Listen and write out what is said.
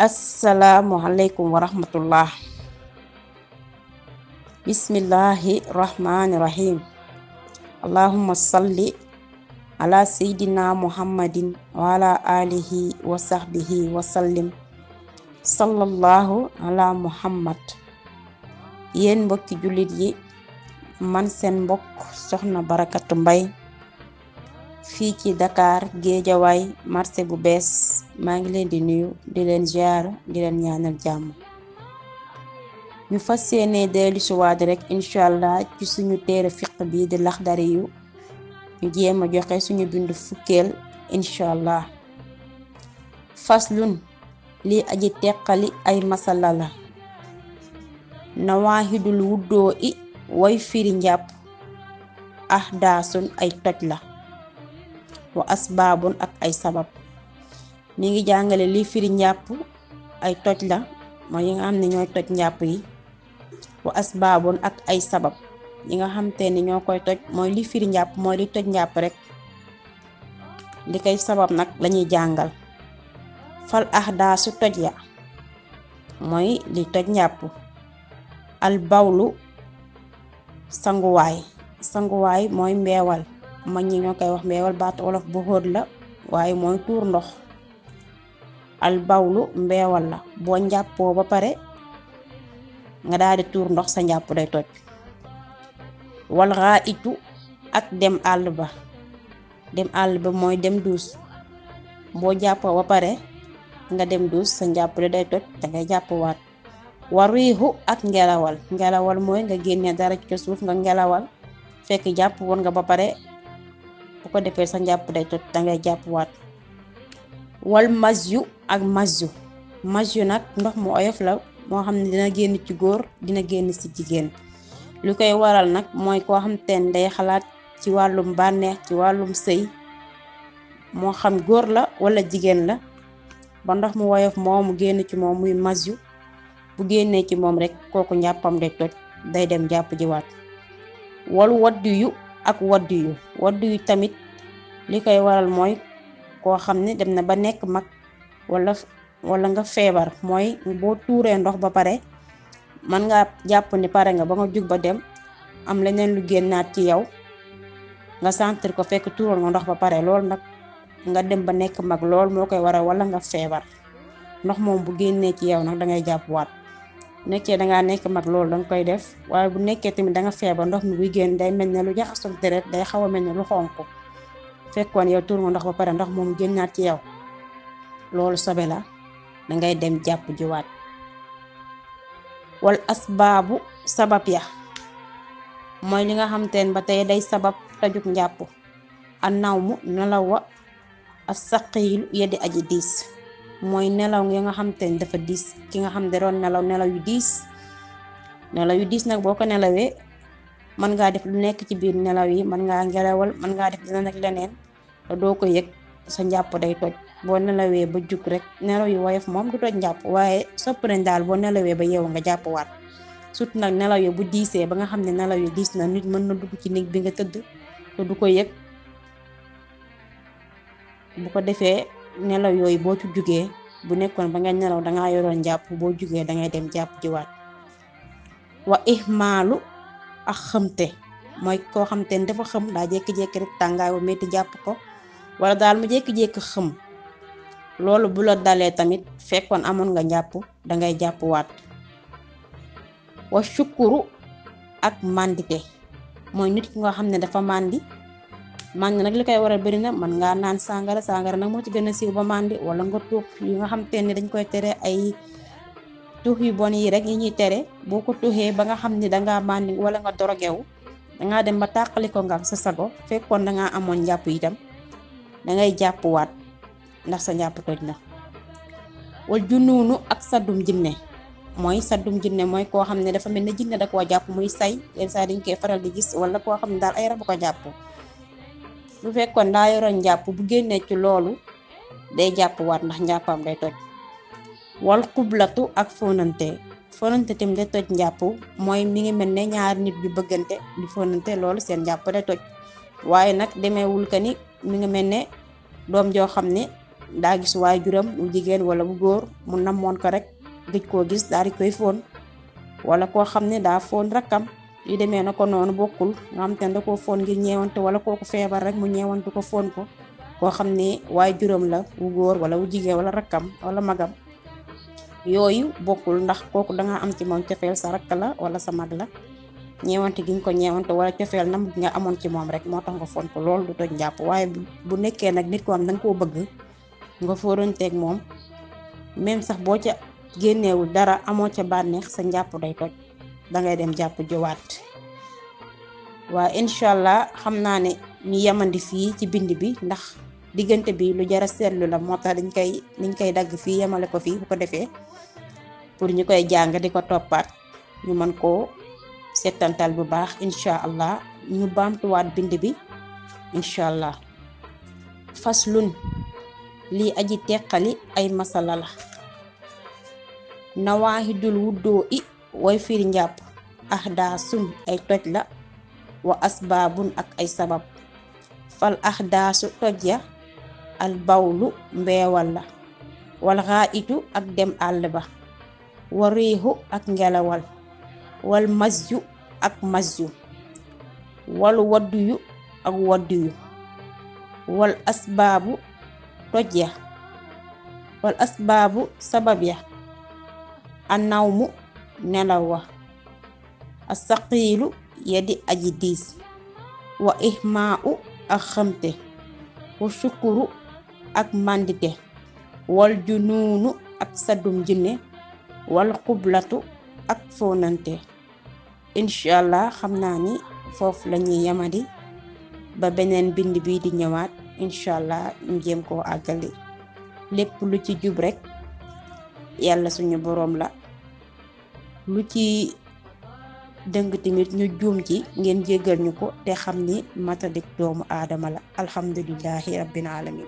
Asalaamualeykum wa rahmatullah. Bismillahi rahmani rahim. Allahumma salli ala sayyidina muhammadin wa ala alihi wa sahbihi wa sallim. Sallallahu ala muhammad. Yéen mbokki jullit yi, man seen mbokk soxna Barakatu Mbay fii ci Dakar Géejawaay marché bu bees. maa ngi leen di nuyu di leen ziar di leen ñaanal jàmm. ñu fas yéene dellu si waat rek incha allah ci suñu téere fiq bi di Laxdari yu ñu jéem a joxe suñu bindu fukkeel incha allah. faslun lii aji teqali ay masala la. nawaahidul wuddoo i way firi njàpp ahdaasun ay toj la wa asbaabun ak ay sabab. mi ngi jàngale li firi njàpp ay toj la mooy yi nga xam ne ñooy toj njàpp yi, wa asbaabun ak ay sabab yi nga xam te ni ñoo koy toj mooy li firi njàpp mooy li toj njàpp rek, li koy sabab nag lañuy jàngal. fal ahdaasu toj ya mooy li toj njàpp. al bawlu sanguwaay mooy mbeewal, mag ñi ñoo koy wax mbeewal, baatu wolof bu xóot la waaye mooy tuur ndox. al bawlu mbeewal la, boo njàppoo ba pare nga daal di tuur ndox sa njàpp day toj. wal xaa'itu ak dem àll ba mooy dem duus, boo jàppoo ba pare nga dem duus sa njàpp day toj, dangay jàppwaat. war riixu ak ngelawal mooy nga génne dara ci suuf nga ngelawal fekk jàpp woon nga ba pare, bu ko defee sa njàpp day toj, dangay jàppwaat. wal masyu ak masyu nag ndox mu oyof la moo xam ne dina génn ci góor dina génn ci jigéen. lu koy waral nag mooy koo xam te ne day xalaat ci wàllum bànneex, ci wàllum sëy, moo xam góor la wala jigéen la, ba ndox mu woyof moomu génn ci moom muy masyu, bu génnee ci moom rek kooku njàppam day toj, day dem jàpp jiwaat. wal waddu yu tamit li koy waral mooy koo xam ne dem na ba nekk mag wala nga feebar, mooy boo tuuree ndox ba pare mën nga jàpp ni pare nga ba nga jug ba dem am leneen lu génnaat ci yow nga sentir ko fekk tuuroon nga ndox ba pare, loolu nag nga dem ba nekk mag lool moo koy waral, wala nga feebar. ndox moom bu génnee ci yow nag dangay jàppwaat. nekkee dangaa nekk mag loolu danga koy def, waaye bu nekkee tamit danga feebar, ndox mi buy génn day mel ne lu jaxasoo deret, day xaw a mel ne lu xonq, fekkoon yow tuur nga ndox ba pare ndox moom génnaat ci yow, loolu sobe la, dangay dem jàpp jiwaat. wal asbaabu sabab ya mooy li nga xam teen ba tey day sabab tajug njàpp. annawmu nelaw wa as-saqiilu yeddi aji diis, mooy nelaw nga xam te ne dafa diis, ki nga xam ne doon nelaw yu diis nag boo ko nelawee mën ngaa def lu nekk ci biir nelaw yi, mën ngaa ngelawal, mën ngaa def dina nag leneen te doo ko yëg, sa njàpp day toj. boo nelawee ba jug rek, nelaw yu woyof moom du toj njàpp, waaye sopp nañ daal boo nelawee ba yeewu nga jàppwaat. surtout nag nelaw yu bu diisee ba nga xam ne nelaw yu diis na, nit mën na dugg ci néeg bi nga tëdd te du ko yëg, bu ko defee nelaw yooyu boo ci jugee, bu nekkoon ba nga nelaw dangaa yoroon njàpp, boo jugee dangay dem jàpp jiwaat. wa ihmaalu ak xëmte, mooy koo xam te ne dafa xëm, daa jékki-jékki rek tàngaay bu metti jàpp ko, wala daal mu jékki-jékki xëm, loolu bu la dalee tamit fekkoon amoon nga njàpp dangay jàppwaat. wa shukuru ak màndite, mooy nit ki nga xam ne dafa màndi nag li koy waral bëri na, mën ngaa naan sàngara nag moo ci gën a siiw ba màndi, wala nga tuux yi nga xam te ne dañ koy tere, ay tuux yu bon yi rek yi ñuy tere. boo ko tuuxee ba nga xam ne dangaa màndi wala nga dorogewu, dangaa dem ba tàqali ko nga sa sago, fekkoon dangaa amoon njàpp itam dangay jàppwaat ndax sa njàpp toj na. wal junuunu ak saddum jinne, mooy koo xam ne dafa mel ne jinne da koo jàpp muy say, yenn saa dañ koy faral di gis, wala koo xam ne daal ay rabu ko jàpp. bu fekkoon daa yoroon njàpp, bu génnee ci loolu day jàppwaat ndax njàppam day toj. wal xublatu ak fóonante tamit day toj njàpp, mooy mi ngi mel ne ñaari nit yu bëggante di fóonante, loolu seen njàpp day toj. waaye nag demeewul ka ni mi ngi mel ne doom joo xam ne daa gis waajuram mu jigéen wala bu góor mu namoon ko rek gëj koo gis daal di koy fóon, wala koo xam ne daa fóon rakkam yu demee na ko noonu bokkul nga xam te ne da koo fóon ngir ñeewante, wala kooku feebar rek mu ñeewantu ko fóon ko. koo xam ne waajuram la wu góor wala wu jigéen wala rakkam wala magam, yooyu bokkul ndax kooku danga am ci moom cofeel, sa rakk la wala sa mag la, ñeewante gi nga ko ñeewante wala cofeel nam nga amoon ci moom rek moo tax nga fóon ko, loolu du toj njàpp. waaye bu nekkee nag nit ko am danga koo bëgg nga fóoranteeg moom, même sax boo ca génneewul dara amoo ca bànneex, sa njàpp day toj, dangay dem jàpp jowaat. waa incha allah xam naa ne ñu yemandi fii ci bind bi, ndax diggante bi lu jara seetlu la, moo tax dañ koy dagg fii yemale ko fii, bu ko defee pour ñu koy jàng di ko toppaat ñu mën koo settantal bu baax. incha allah ñu baamtuwaat bind bi incha allah. faslun, lii aji teqali ay masala la. nawaahidul wuddoo i way firi njàpp, ahdaasun ay toj la, wa asbaabun ak ay sabab. fal ahdaasu toj ya, al bawlu mbeewal la, wal xaa'itu ak dem àll ba, wa riixu ak ngelawal, wal masju ak masju, wal wadduyu ak wadduyu, wal asbaabu toj ya, wal asbaabu sabab ya, annawmu nelaw wa, asaqiilu yadi aji diis, wa ihmaa'u ak xamte, wa shukuru ak mandite, wal junuunu ak saddum jinne, wal xublatu ak fonante. inshallah xam naa ni foofu lañuy yamadi ba beneen bind bi di ñëwaat. inshallah ñu jéem koo àggali, lépp lu ci jub rek yàlla suñu boroom la, lu ci dëng tamit ñu juum ci ngeen jéggal ñu ko te xam ni matadik doomu aadama la. alhamdulillahi rabbil alamin.